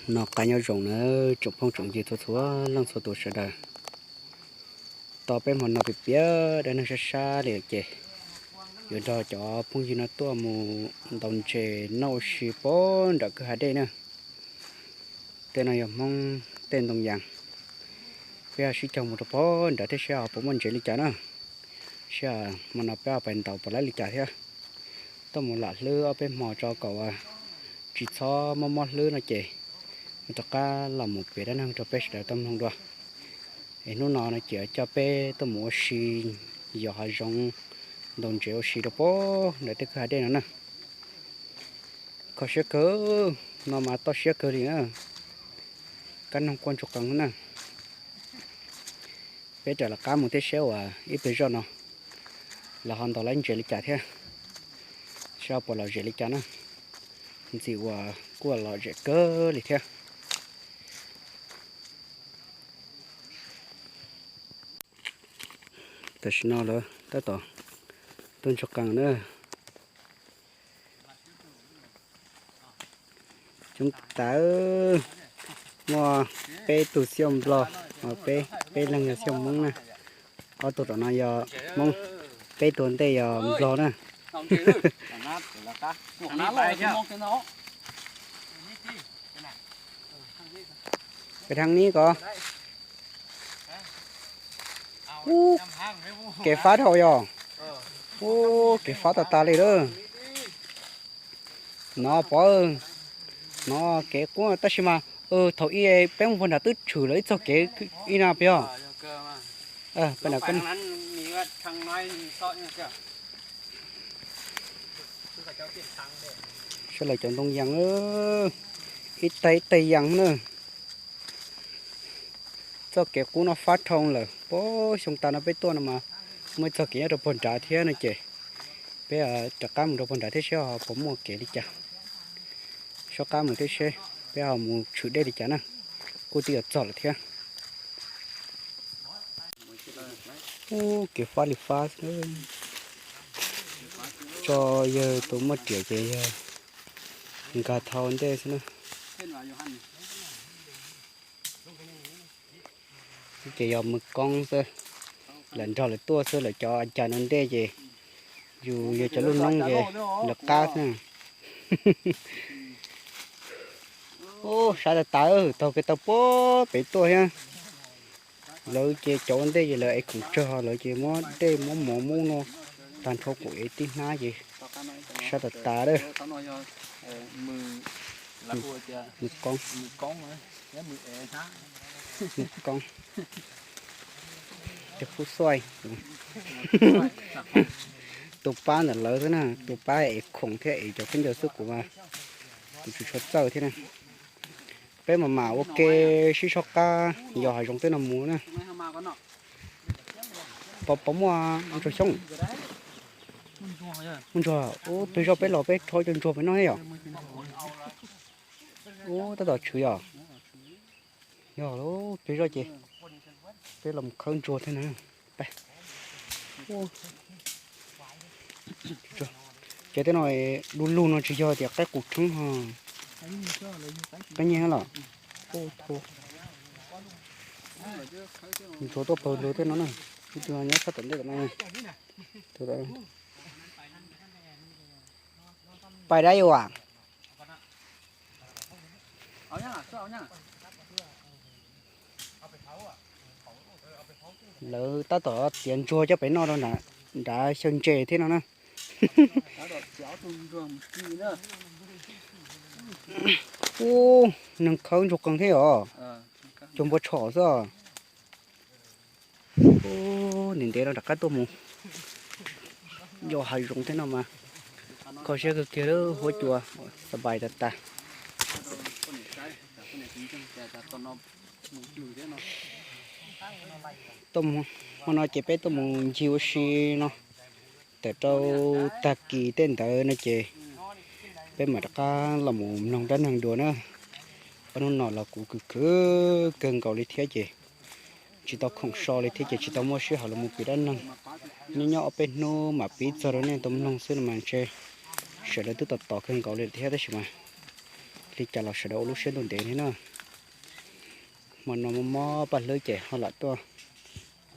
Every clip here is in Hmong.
No qab nyob zoo na tsoom phooj tsoom ywg txhua txhua leej txhua tus sawv daws. Tau peb hmo no piav piav dab neeg sab sab li ces yuav nrog cov phooj ywg no tuaj mus ntaus ntses noj ua si pog nram kwj ha dej na. Tej no yog Hmoob tej ntoo yas. Peb ho sib caug mus rau pog nrad thiab seb ho puas muaj ntses li cas na. Seb hmo no peb ho pais ntaus puas laib li cas thiab. Tuaj mus lam hlwb ob peb hmo tso kom tsis txhob mob mob hlwb no ces rov qab los mus piav dab neeg rau peb sawv daws tau mloog dua. Es hnub no no ces coj peb tuaj mus ua si yos hav zoov, ntaus ntses ua si rau pog ntawm tej kwj ha dej no na. Kho siab kawg, no mas toj siab kawg li na. Kab noog quaj ntsuag qees na. Peb ram lawv qab mus thiab seb uas ib pliag zoj no lawv ho ntaus laib ntses li cas thiab, seb ho puas lom zem li cas na. Ntxim uas kuj lom zem kawg li thiab. Tam sim no lawv tab tom tuaj ntsuag qees na. Coob tas, muaj peb tug xyov nplog, peb leeg yog xyov hmoob na. Ob tug tom no yog hmoob, peb tug ntej yog nplog na. Peb thaj nib ko. Ub, kev fab dhau yog. Ub, kev fab tas tas li lawm. No pov, no kev qub tab sis mas thaum ub peb mus puag nram twb tshwm lawm ib txoj kev ib no peb os. Sawv lawv cov ntoo yas, ib tag ib tag yas na. Txoj kev qub no fab dhau lawm, puag xyoo tas no peb tuaj no mas muaj ib txoj kev nyob rau puag nrad thiab no ces peb rov qab mus rau puag nrad thiab seb ho puas muaj kev li cas. Soj qab mus thiab seb peb ho mus tshwm dej li cas na, kuj twb yuav txog lawm thiab. Ub, kev fab li fab xwb. Tso yawg tus muaj riam ces yawg nkag thau ntej xwb na. Ces yog mws koob xwb, lawv nrog lawv tuaj xwb, lawv cov a cas no ntej ces yus yog cov lub noob ces lawv qab xwb. Ub, sab tas tas, taug kev tau puag pem tuaj thiab. Lawv ces cov ua ntej ces lawv ev khoom tsawg, ho lawv ces muab dej muab mov muab no tag nrho kuv ev tib hnab ces sab tas tas lawm. Mws koob, mws koob, tus qub xuaj, tus pab ntawm lawv xwb na, tus pab ev khoom thiab ev cov khaub ncaws xwb, kuv mas kuv tsis tshua txawj thiab na. Peb mam mam ua ke sib soj qab yos hav zoov tej no mus na. Pov, pov muaj ntsuag xyoob, muaj ntsuag. Ub, peb zoj peb los peb rho cov ntsuag pem no thiab yom. Ub, tab tom tshwm yom. Yog peb zoj ces peb los khawb ntsuag thiab na. Cov tej no du lug no tsis yog tias qaib qus rheeb ho, qaib nyiaj los. Ntsuag tuaj pawg lug tej no na. Ib tug nyob sab tom ntej tom no. Pais dab yuav. Lawv tab tom txiav ntsuag coj pem noj rau nrad xyaw ntses thiab no na. Ub, neeg khawb ntsuag qees thiab os. Cuag npua tshom xwb. Ub, ntev ntev no rov qab tuaj mus yos hav zoov thiab no mas kho siab kawg kiag lawm, huab cua xab pais tas tas. Tuaj mus, hmo no ces peb tuaj mus ncig ua si no, tawm rau tag kis tej ntawd no ces peb mam rov qab los mus mloog dab neeg dua na. Ob hnub no los kuv khwv khwv kawg nkaus li thiab ces tsis tau khoom so li thiab ces tsis tau muaj sij hawm los mus piav dab neeg. Nyob nyob ob peb hnub mam piav txog rau nej tau mloog xwb no mas ntshe sawv daws twb tos tos kawg nkaus li thiab tab sis mas Li cas los sawv daws ua lub siab ntuj ntev thiab na. Hmo no mob mob paj hlwb ces ho lam tuaj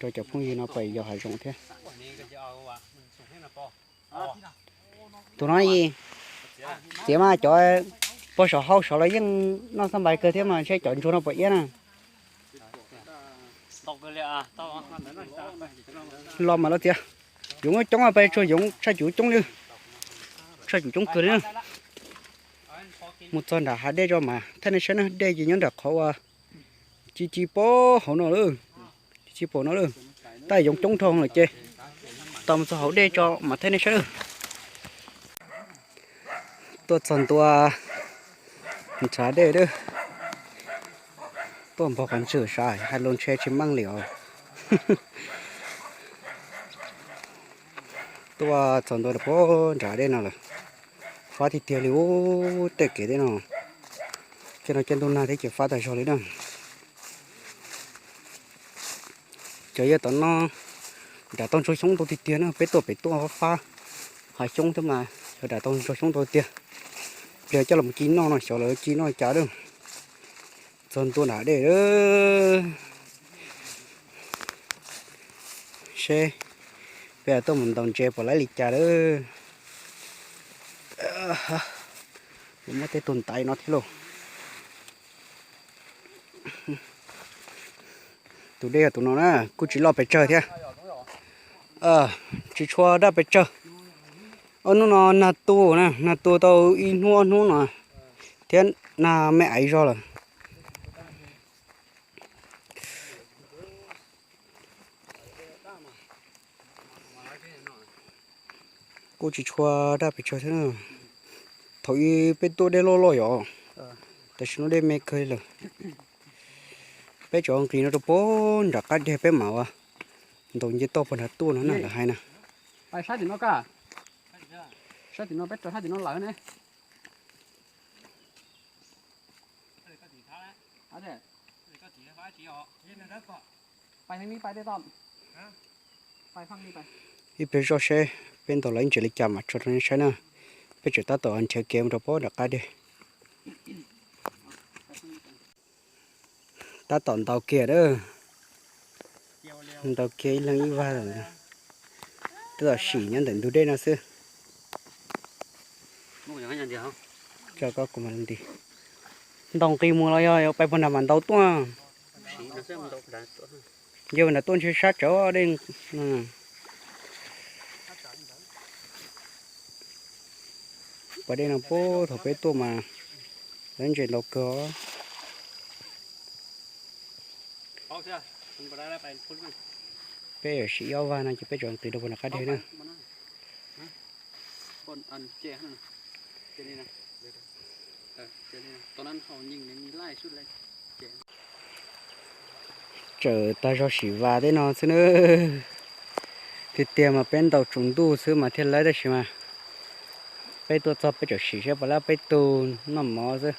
rau cov phooj ywg no pais yos hav zoov thiab. Tus no txiav mas cov pog saum hau saud los yeej noj xab npais kawg thiab mas ntshe cov ntsuag no puas iab na. Los mas los txiav. Yoov coob pes tsuag yoov tshaj cuv coob li. Tshaj cuv coob kawg li. Mus txog nram hav dej tso mas thaij nej saib na, dej ces nyob nram qhov uas ci ci pem hauv no lawm. Ci ci pem no lawm. Tab yoov coob dhau lawm ces tos mus txog hauv dej tso mas thaij nej saib lawm. Tuaj txog ntua nrhav dej lawm. Tuaj npog qhov ntswg sav hais lus ntshe tsis meej li os. Tuaj txog ntua rau puag nram dej no lawm. Fab tiag tiag li ub, tej kev tej no, tej no caij ntuj nag thiab ces fab tas zog li na. Cov yawg tom no nram tau ntsuag xyoob ntau tiag tiag na, peb tuaj pem tuaj fab hav xyoob thiab mas cov nram tau ntsuag xyoob ntau tiag. Pliag coj los ci noj no xyov lawv ci noj cas lawm. Txog ntua nram dej lawm. Seb peb tuaj mus ntaus ntses puas laib li cas lawm. Muaj tej tug ntaiv no thiab lauj. Tus dej yog tus no na, kuj tsis loj pes tsawg thiab. Tsis tshua daj pes tsawg. Ob hnub no nag tu na, nag tu tau ib hnub ob hnub no thiab nag me aiv zog lawm. Kuj tsis tshua daj pes tsawg thiab. Thaum ub peb tuaj dej loj loj yom, tam sim no dej me kawg lawm. Peb tseem nqis no rau puag nram qab deg peb mam ua ntaus nce toj puag nram tuaj no na lawv hais na. Pais sab tim no ka, sab tim no peb raws sab tim no lawm ne. Ib pliag zoj seb peb ntaus lawv ntses li cas mam tso rau nej saib na. Peb tseem tab tom nrhiav kev mus rau puag nram qab deg. Tab tom ntaus kiag a, ntaus kiag ib leeg ib vag lawm. Tab tom sim nyob ntawm ntug dej no xwb. Tso koj kuv mam li nti. Ntaus nqis mus los yog pais puag nram mam ntaus tuaj? Yog nram tuaj ntshe sab tsawv dej. Pas dej no puag thaum peb tuaj mas lawv ntses ntau kawg os. Peb sim ib ob vag no ces peb tseem nqis rau puag nram qab deg na. Tseem tag zog sim vas tej no xwb na. Tiag tiag mas peb ntaus tsaus ntuj xwb mas thiaj laib tab sis mas peb tuaj txog peb tseem sim seb puas laib peb tug noj mov xwb.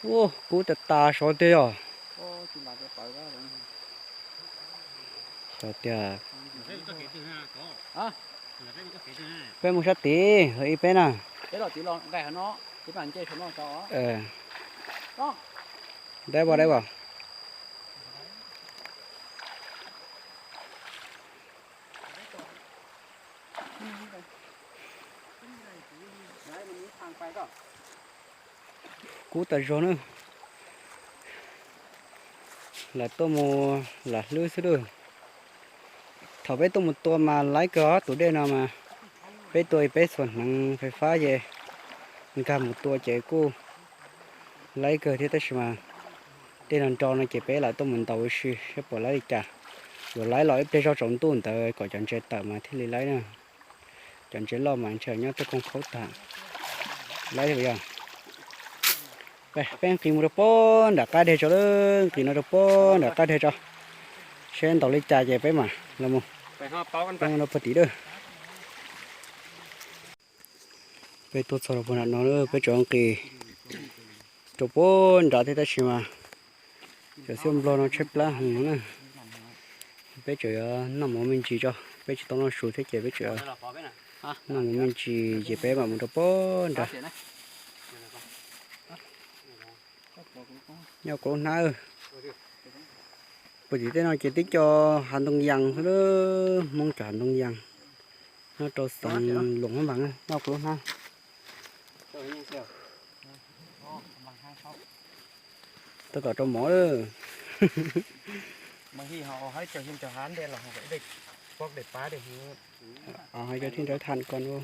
Ua kub tas tas sov tiag yog. Sov tiag. Peb mus sab tid los ib peb na. Dab pa dab pa. Kub tas zog na. Lam tuaj mus lam hlwb xwb lauj. Thaum peb tuaj mus tua mas laib kawg os, tus dej no mas peb tua peb xuas hneev fais fab ces nkag mus tua ces kuj laib kawg thiab tab sis mas dej no nro no ces peb lam tuaj mus ntaus ua si seb puas laib li cas. Yuav laib los ib pliag zog tsaus ntuj ntawd kom cov ntses tawm mas thiaj li laib na. Cov ntses loj mas ntshe nyob tej koog khaub tag. Laib thiab yog. Peb nqis mus rau puag nram qab deg tso, nqis no rau puag nram qab deg tso, seb ntaus li cas ces peb mam los mus rau puag tim dawb. Peb tuaj txog rau puag nram no, peb tseem nqis rau puag nrad thiab tab sis mas cov xyoob nplog no tshaib plab heev na. Peb tseem yuav noj mov me ntsis tso, peb tsis tau noj su thiab ces peb tseem Noj mus me ntsis ces peb mam mus rau pem nrad. Nyob kuv lub hnab. Puag tim tej no ces tib co hav ntoo yas xwb, Hmoob cov hav ntoo yas. Nyob rau xeev Luam Phab Npas, nyob kuv lub hnab. Tab tom rau mov lawm. Hais cov thij nrauv tham ko no.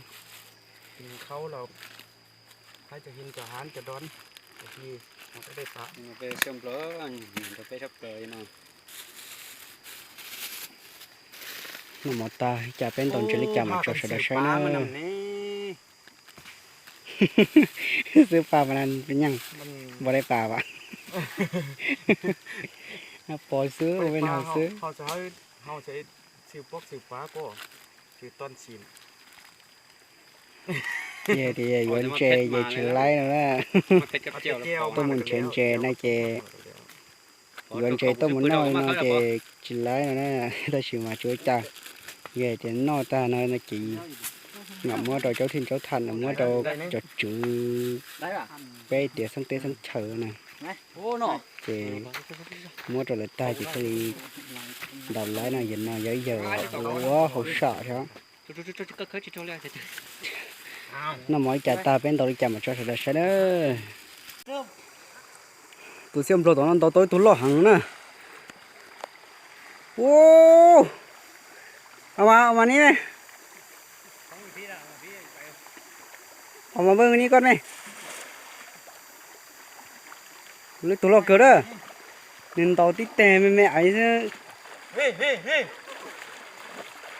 Noj mov tag cas peb ntaus ntses li cas mam tso sawv daws saib na. Xwb pa mas nyeej npau li pas as. Pov xwb, ua peb noj xwb. Ces tias yuav ntses ces tsis laib no na. Tuaj mus nrhiav ntses no ces yuav ntses tuaj mus noj no ces tsis laib no na. Tab sis mas tsis ua cas, yog tias noj tag no no ces mam muab rau caub thij nraub tham, muab rau cov tswv peb tias xeeb teb xeeb chaw na. Ces muab rau lawv tag ces thiaj li ntaus laib no, yog no yog ib yam ua hauj sam thiab. Noj mov li cas tag peb ntaus li cas mam tso sawv daws saib na. Tus xiaj nplog tom no ntaus tau ib tug loj heev na. Ua, mas mas ni, mas npawg ni koj ne. Lub tug loj kawg na. Nws ntaus tib teg me me aiv xwb.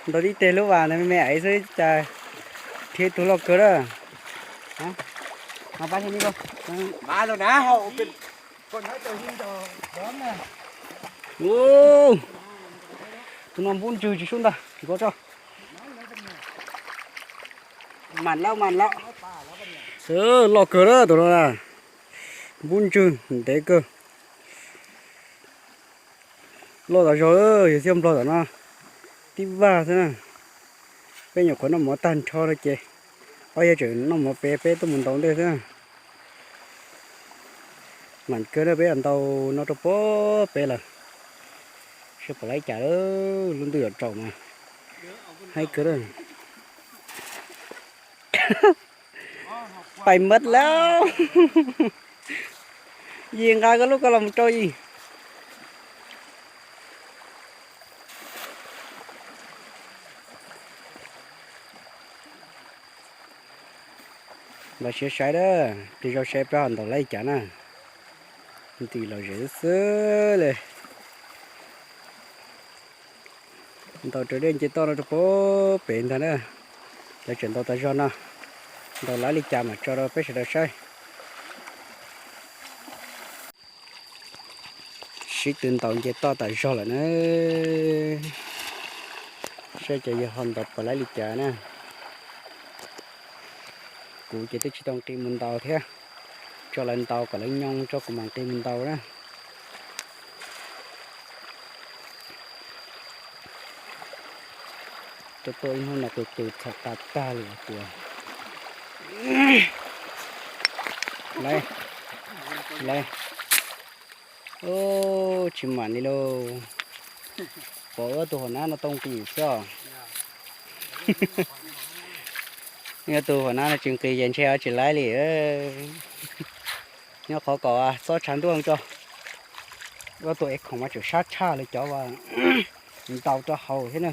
Ntaus tib teg lub vas ntawd me me aiv xwb cas. Thiab tug loj kawg na. Tus no npub ntswg tsis sub ntag, nkaus tso. Mam lawm mam lawm. Loj kawg na tus no na. Npub ntswg ntev kawg. Loj tas zog, yog xiaj nplog tom no tib vaj xwb na. Peb nyuam qhuav noj mov tag nrho no ces ob yawg tseem noj mov pem peb tuaj mus ntaus ntej xwb na. Mam kawg na, peb ntaus no rau pem peb lawm. Saib puas laib cas, lub ntuj yuav tsaus mas. Haib kawg na. Pais mab lawm. Yim nqa koj lub ko los mus rau yim. Los siav saib na, tej zaum saib peb ho ntaus laib li cas na. Ntim los zem xwb li. Ntaus raws dej nce toj no rau pem pem ntag na. Lawv tseem ntaus tas zog no, ntaus laib li cas mam tso rau peb sawv daws saib. Sib tw ntaus nce toj tas zog lawm na. Saib ces yog ho ntaus puas laib li cas na. Kuv ces twb tsis tau nqis mus ntaus thiab, tso lawv ntaus kom lawv nyoo tso kuv mam nqis mus ntaus na. Tuaj tuaj ib hnub no tus tus txhaum tas tag li tias. Laib, laib. Tsis mam li lauj. Pom ua tus hua nab no tau nqis xwb os. Yog tus hua nab no tsis nqis ces ntshe tsis laib li. Nyob qhov kom txhob tshav ntuj tso. Ua tus es khoom mas tseem sab tshaj li cov uas ntaus rau hauv thiab na.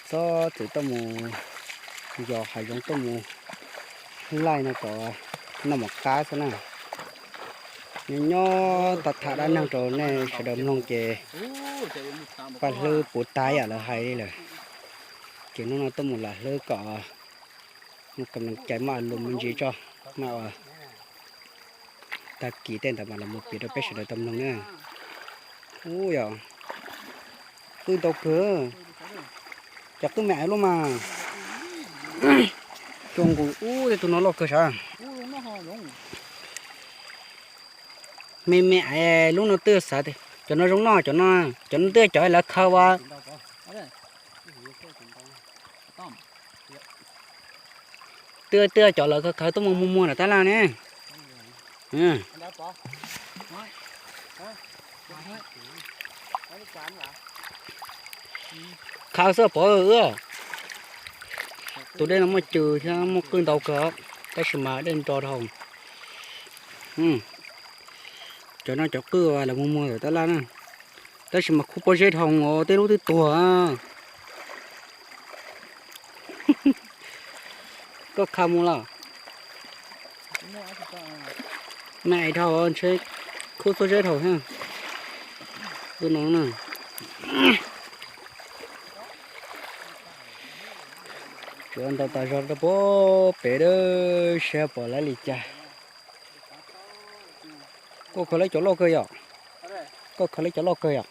Txhob txwm tuaj mus yos hav zoov tuaj mus laij no kom noj mov qab xwb na. Nyob nyob tham dab neeg rau nej sawv daws mloog ces paj hlwb puv tag yam lawv hais li lawm. Ces hnub no tuaj mus lam hlwb kom mus kam lees cai maj lus me ntsis tso, maj ua tag kis tej ntawd mas los mus piav rau peb sawv daws tau mloog na. Ub yog qwj ntau kawg, cas qwj me aiv luaj mas. Tsuas nqus ub tej tus no loj kawg sav. Me me es lub no twb xav tias cov no zoo noj, cov no, cov no twb cov lawv khaws ua. Twb twb cov lawv khaws khaws tuaj muag muag muag nram tab laj ne. Khaws xwb pov wb. Tus dej no muaj cw thiab muaj qwj ntau kawg, tab sis mas dej nro dhau. Cov no cov qwj lawv muag muag ntawm tab laj na, tab sis mas khuv pob zeb dhau os, tej lub twb tuag. Koj khaws mus los? Nai dhau ntshe khuv pob zeb dhau thiab. Wb no na, tsuav ntaus tas zog rau puag pem dawb, saib pom lawv li cas. Koj khaws lawv cov loj kawg yom? Koj khaws lawv cov loj kawg yom?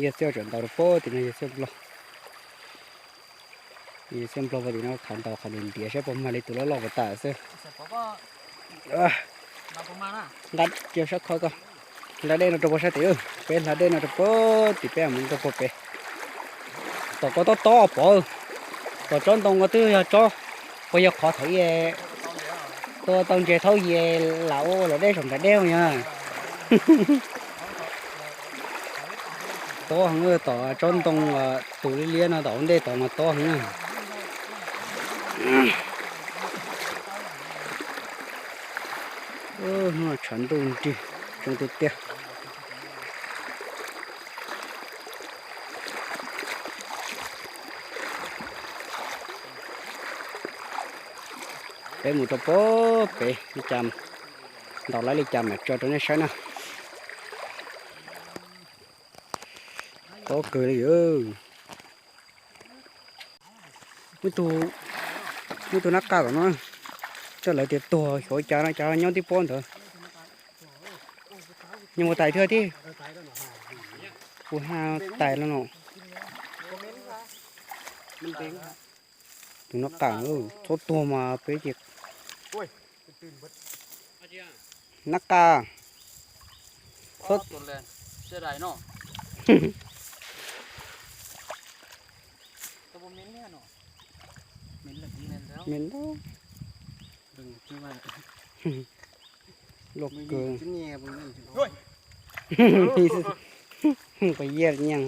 Yawg Xyooj tseem ntaus rau puag tim no, yawg Xyooj Nplog. Yawg Xyooj Nplog puag tim no khaws ntaus qhov ntiav ntiav saib puas mag li tus loj loj puas tas xwb. Nqa cia sab khov ko, hla dej no rau puag sab tim, peb hla dej no rau puag tim peb mus rau puag pem. Tom ko tob tob pov, tom tsob ntoo ko twb yog tsob, puas yog qhov thaum ub tua tau ntses thaub yes lam ua ua luam dej saum nram dej yog. Tob heev, tom tsob ntoo tus liab liab no tom ua ntej tod mas tob heev na. Hnub no tshav ntuj nrig, tsoo tiag tiag. Peb mus rau puag pem li cas, ntaus lawv li cas mam tso rau nej saib na. Tob kawg li. Muaj ib tug nab qaj tom no, coj lawv tias tuag xyov cas no, cas nyob tib pob ntawd. Nyob mus tais thiab tib. Kuv haj tais los no. Tus nab qaj, txhob tuag mas peb ces. Nab qaj. Me ntau. Loj kawg. Pas yaj nyeej.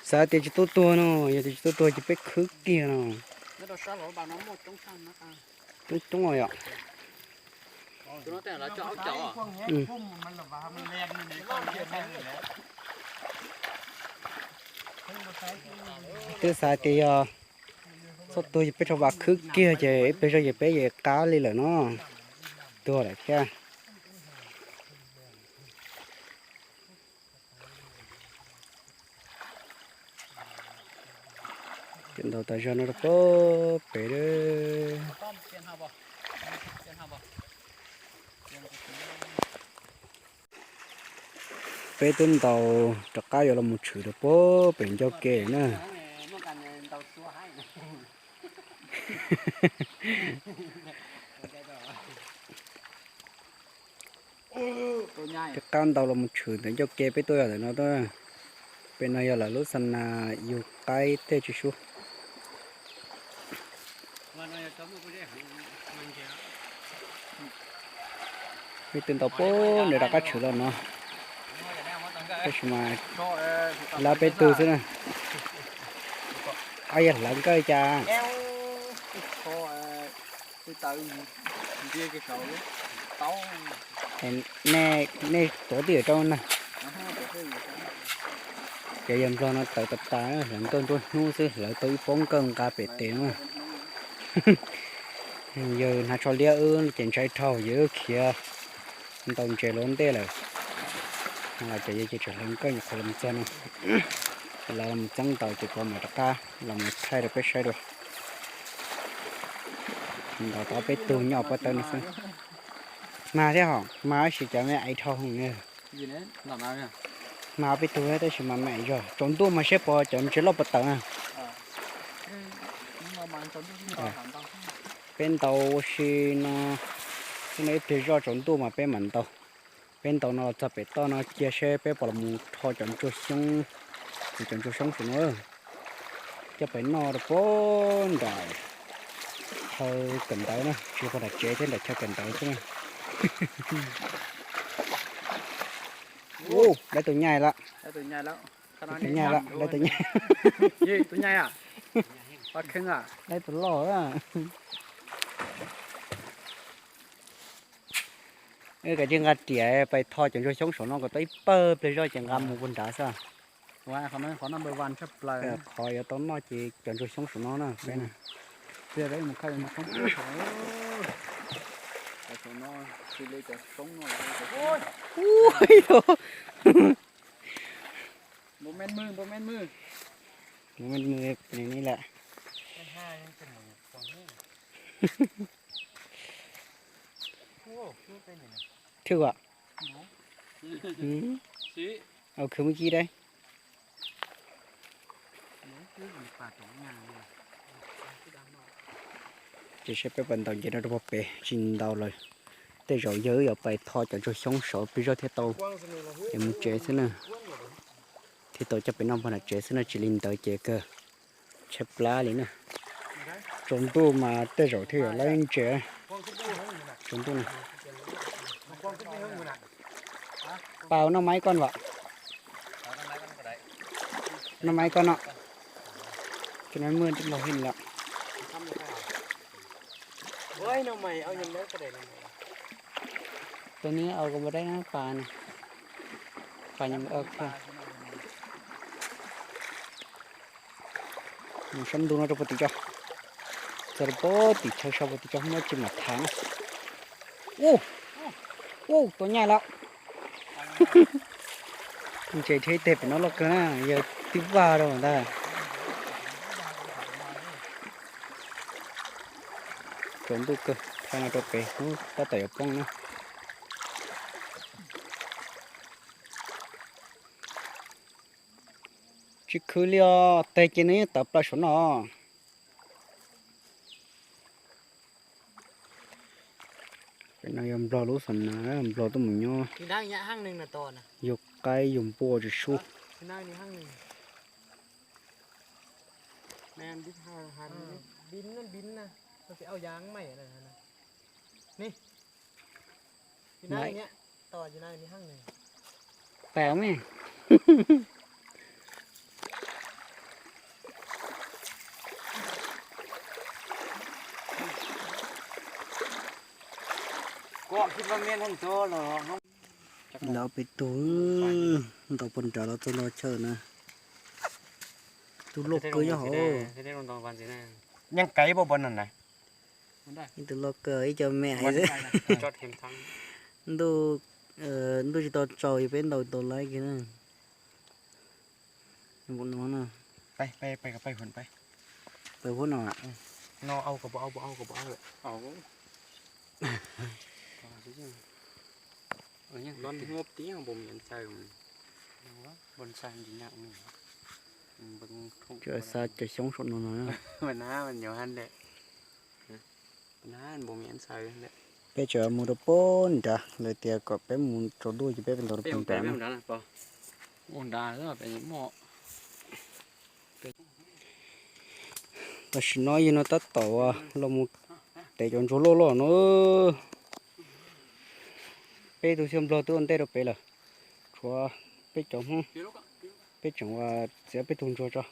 Xav tias tsis tau tuag no, yog tias tsis tau tuag ces peb khwb kiag no. Coob coob yom. Twb xav tias yog txhob tuag ces peb rau vas khwb kiag ces ib pliag zog ces peb yeej qab li lawm no. Tuag lawm thiab. Ces ntaus tas zog no rau puag pem. Peb twb ntaus rov qab yuav los mus tshwm rau puag pem ncauj ke na. Rov qab ntaus los mus tshwm ntawm ncauj ke peb tuaj yog ntawm no tuaj. Pem no yog lawv lub xa nas yug qaib tej tsis sub. Peb twb ntaus puag nram rov qab tshwm los no, tab sis mas lab peb tug xwb na. Ob yog hlawv nkawj cas. Nej tuav twj ywm rau na. Cov yawg Nplog no tawv tas tas, hlawv nkawj nruab hnub xwb hlawv tau ib pob nkawj nqa pem tes na. Yawg hnav tsho liab wb ces ntshai dhau, yawg wb khiav ntaus ntses los ua ntej lawm. Cov yawg ces tseem hlawv nkawj nyuam qhuav los txog no, lawv los txeeb ntaus ces kuv mam rov qab los thaij rau peb saib dua. Ntaus tau peb tug nyob pob tawb no xwb. Mag thiab hos, mag tab sis cov me aiv dhau heev. Mag peb tug tab sis mas me aiv zog, tsaus ntuj mas saib pom cov ntses loj puas tawm na. Peb ntaus ua si no, twb no ib pliag zoj tsaus ntuj mas peb mam ntaus. Peb ntaus no los txog pem toj no cia seb peb puas los mus rho cov ntsuag xyoob, cov ntsuag xyoob saum no. Coj pem noj rau pem nram chaw kawm ntawv na, tsis yog pem nram tsev thiab, nram chaw kawm ntawv xwb na. Ub, lawv tus nyaij lawm. Lawv tus nyaij lawm, lawv tus nyaij. Lawv tus loj. Wb kav tsij nqa riam pais tho cov ntsuag xyoob saum no kom tau ib pawg pliag zoj ces nqa mus puag nrad xwb. Qhov yuav tau noj ces cov ntsuag xyoob saum no na. Mus me me li lawm. Thwj a. Au khwv mus kib dab. Ces saib peb puas ntaus nce no rau puag pem, tsis ntaus lawm. Tej zaum yawg wb yuav pais tho cov ntsuag xyoob saud plig zog thiaj tau es mus tsev xwb na. Thiaj tau coj pem noj puag nram tsev xwb na, tsis li ntawd ces kawg tshaib plab li na. Tsaus ntuj mas tej zaum thiaj yuav lab ntses. Tsaus ntuj na. Pab noj maib koj vam. Noj maib koj no. Cov no muaj nrib laug hib lawm. Tus ni au kos npua daib na pas na. Pas nyuam au kha. Mus sab ntuj no rau puag tim tso. Txog rau puag tim chaw so puag tim tso muab tsis mam tham na. Ub, ub, tua nyaj lawm. Ntses dhia ib teg pem no loj kawg na, yawg twb vaj rau ntag. Tsaus ntuj kawg, thaij no rau pem hnub tab tom yuav poob na. Tsis khwv li os, teg ces nws yeej tawm plaws saum no. Pem no yog nplog lub xas nas, nplog tuaj mus nyob yug qaib yug npua tsis sub. Pem me. Lawv pem tug ntaus puag nrad los txog no chaw na. Tus loj kawg yog hauv. Yeej kaiv pab pab no na. Ib tug loj kawg ib co me hais xwb. Ntuj, ntuj tsis tau tsaus yog peb ntaus tau laib kiag na. Pais huab no. Tsuas xa cov xyoob saum no no. Peb tseem mus rau puag nrad, lawv tias kom peb mus tsaus ntuj ces peb ntaus rau puag nrad na. Tam sim no yog no tab tom los mus tev cov ntsuag loj loj no. Peb tug xyov nplog twb ua ntej rau pem lawm, tshuav peb cov Hmoob, peb tseem txiav peb tug ntsuag tso.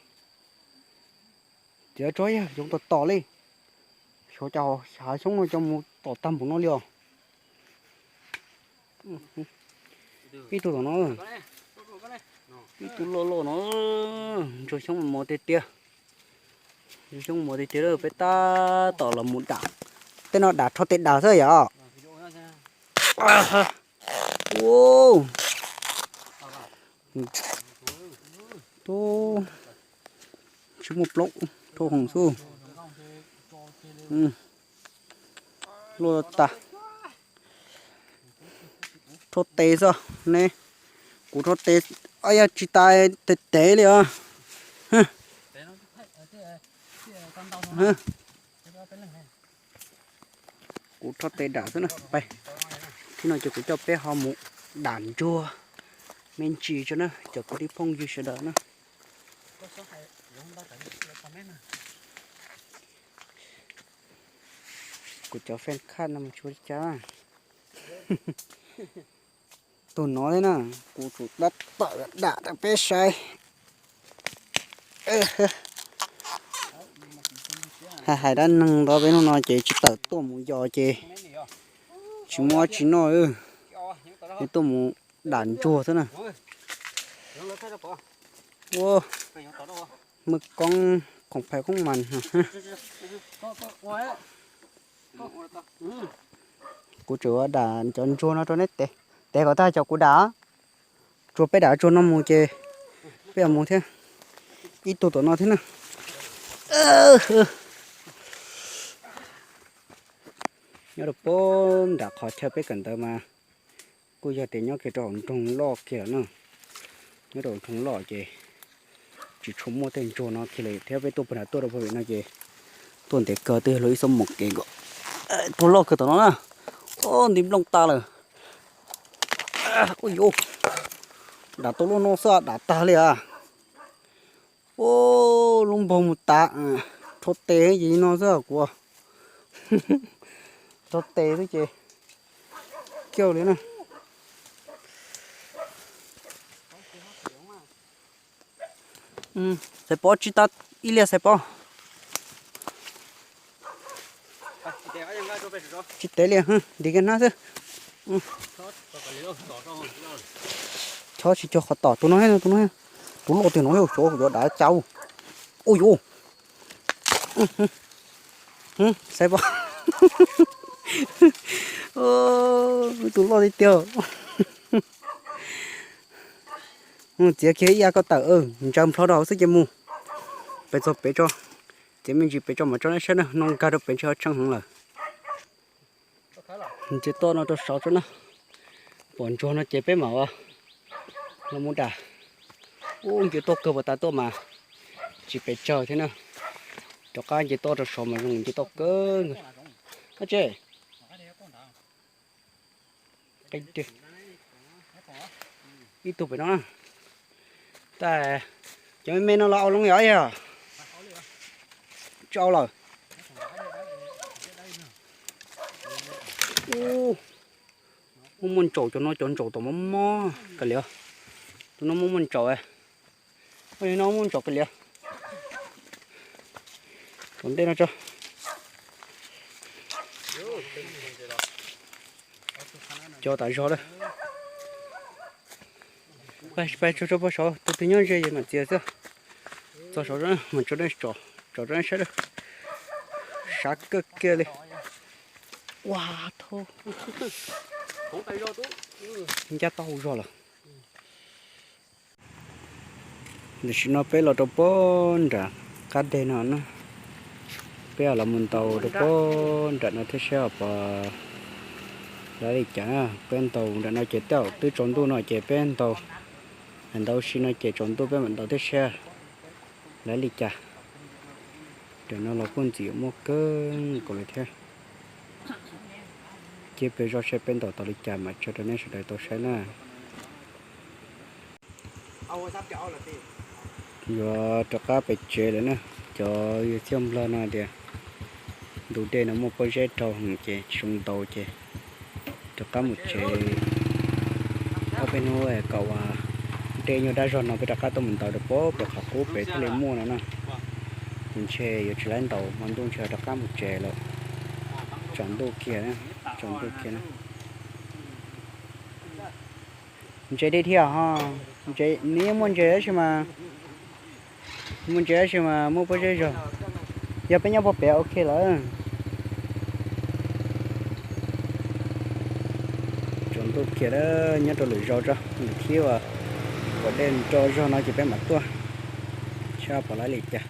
Txiav tso yog yoov tom tom li, xyov cas hav xyoob no cov mus tom tag npaum no li os. Ib tug tom no, ib tug loj loj no, ntsuag xyoob mos tiag tiag. Ntsuag xyoob mos tiag tiag, peb tab tom los mus dam, tej no dam rho tes dam xwb yom. Tub, tsis muaj plaub, rho hoom xwb. Luaj tas. Rho tes xwb ne, kuv rho tes, yog tsis tas tes tev li os. Kuv rho tes dam xwb na. Pais, thib no ces kuv coj peb ho mus dam ntsuag me ntsis tso na cov kwv tij phooj ywg sawv daws na. Kuv cov fan cab no mas tsis ua li cas. Tus no thiab na, kuv tsum tab tawm dam rau peb saib. Hais hais dab neeg ntawd peb hnub no ces tsis tawm tuaj mus yos ces tsis muaj tsis noj, tuaj mus dam ntsuag xwb na. Ua, muaj koob khoom phais koob mas. Kuv tseem dam cov ntsuag no rau neb tev, tev kom tag cov kuv dam. Tsuas peb dam tsuag no mus ces peb yuav mus thiab. Ib tug tom no thiab na. Nyob rau pem nram qhov chaw peb kawm ntawv mas kuj yog tias nyob kiag rau hauv nroog loj kiag lawm na. Nyob rau hauv nroog loj ces tsis tshua muaj tej ntsuag no kiag li thiab. Peb tuaj puag nram tuaj rau pem no ces tuaj ntev kawg, twb yog luag ib xuab moos kev nkaus. Tus loj kawg tom no na. Nti nplooj tas lawm. Ua yuv, dam tau lub no xwb dam tag li as. Ua, lub npog mus tas, rho tes ces no xwb kuv. Rho tes xwb ces kiag li na. Xaiv Pov tsis tas ib liag Xaiv Pov. Tsis tev li, ntim kiag hnab xwb. Chob tsis cuag qhov tom tus no, tus no, tus loj tiag no, xyov yuav dav cas. Ua yuv, Xaiv Pov, tus loj tiag tiag. Mus txiav kiag ib yam koj tawm, ntsaws nplho rau hauv xwb ces mus. Peb txog pem tso, txiav me ntsis pem tso mam tso neb saib na, no nkag rau pem ntshe ho tsheej heev lawm. Nce toj no rau saud tso na. Pom ntsuag no ces peb mam ua los mus dam. Ub, nce toj kawg puas tas tuaj mas tsis pes tsawg thiab na. Rov qab nce toj rau saud mas zoo nce toj kawg. Ab tse, ib tug pem no na. Tab, cov me me no los au loo yom, yog tsis au lawm. Ub, muaj muaj ntsaum, cov no cov ntsaum tom mob mob kawg li. Tus no muaj muaj ntsaum, no muaj ntsaum kawg li. Tom ntej no tso. Cov tas zog lawm. Pais tso tso pog saud, tus twg nyob ze ces mam txiav xwb. Txog saud mam tso, tso rau nej saib lawm. Sav kawg kiag li. Ua thaub, ncaj tau hau zog lawm. Tam sim no peb los rau pem nram qab deg no na. Peb los mus ntaus rau pem nram no thiab saib puas lav li cas na. Peb ntaus nram no ces tej zaum twb tsaus ntuj no ces peb ntaus, ntaus si no ces tsaus ntuj peb mam ntaus thiab saib lav li cas. Nram no los kuj ntxim muaj kawg nkaus li thiab. Cia peb zov saib peb ntaus tau li cas mam tso rau nej sawv daws tau saib na. Yuav rov qab pem tsev lawm na. Cov yawg Txhiaj Nplog no tias ntug dej no muaj pob zeb rau heev ces tsis zoo ntaus ces rov qab mus tsev. Ob peb hnub kom ua dej nyuaj dab zog no peb rov qab tuaj mus ntaus rau pem pem qhov qub pem thiaj li muaj no na. Ces ntshe yuav tsis laib ntaus, hmo ntuj ntshe rov qab mus tsev lawm. Tsaus ntuj kiag, tsaus ntuj kiag na. Ntses deb thiab ho, nws yeej muaj ntses tab sis mas, muaj ntses tab sis mas muaj pob zeb zog. Yog peb nyob puag pem ok lawm. Tsaus ntuj kiag, nyob rau lwm zaus tso, lwm khib uas dej nro zog no ces peb mam tuaj saib puas laib li cas.